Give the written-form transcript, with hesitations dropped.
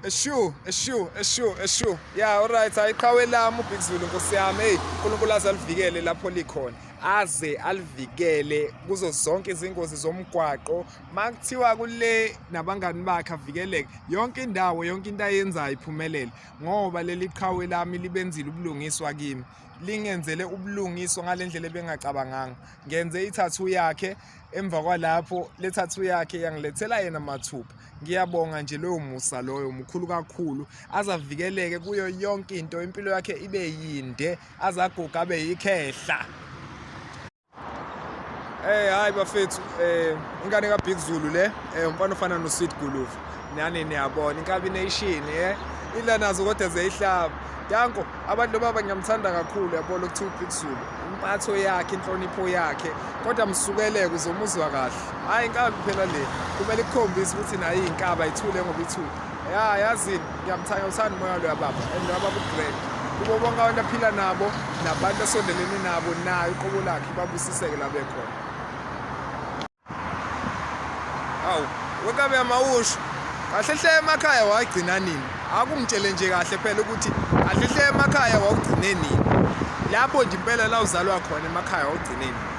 Eshu, eshu, eshu, eshu. Yeah, all right. Ayiqhawe lami uBig Zulu Nkosi yami. Hey, uNkulunkulu aze alivikele lapho likhona. Aze alivikele kuzo zonke izingozi zomgwaqo. Makuthiwa kule nabangani bakhe avikeleke. Yonke indawo, yonke into ayenzayo iphumelele ngoba leli qhawe lami libenzile ubulungiswa kimi. Lingenzele ubulungiswa ngalendlela ebengacabanganga. Ngenze ithathu yakhe emva kwalapho le tattoo yakhe yangilethela yena mathupha. Ngiyabonga nje loyo musa loyo mukhulu kakhulu, azavikeleke kuyo yonke into, impilo yakhe ibe yinde, azaguga abe yikhehla. Eh hayi bafethu, eh ingane ka Big Zulu le, eh umfana ofana no Sweet Guluva. Nani niyabona inkabi nation eh ila nazo kodwa ziyayihlaba. Danko abantu lo baba ngiyamthanda kakhulu yabona ukuthiwa uBig Zulu. Impatho yakhe, inhlonipho yakhe, kodwa msukeleke uzomuzwa kahle. Hayi inkabi phela le. Kumele ikukhombise ukuthi nayo iyinkaba ithule ngoba ithule. Ya yazini ngiyamthanda ngiyawuthanda umoya loya baba and loya baba ugrand. Kubo bonke abantu aphila nabo nabantu asondelene nabo naye uqobo lakhe babusiseke la bekhona. Hawu, wenkabi yamawusho. Kahle hle emakhaya wagcina nini? Akungitshele nje kahle phela ukuthi kahle hle emakhaya wawugcine nini? Lapho nje impela la uzalwa khona emakhaya wawugcine nini?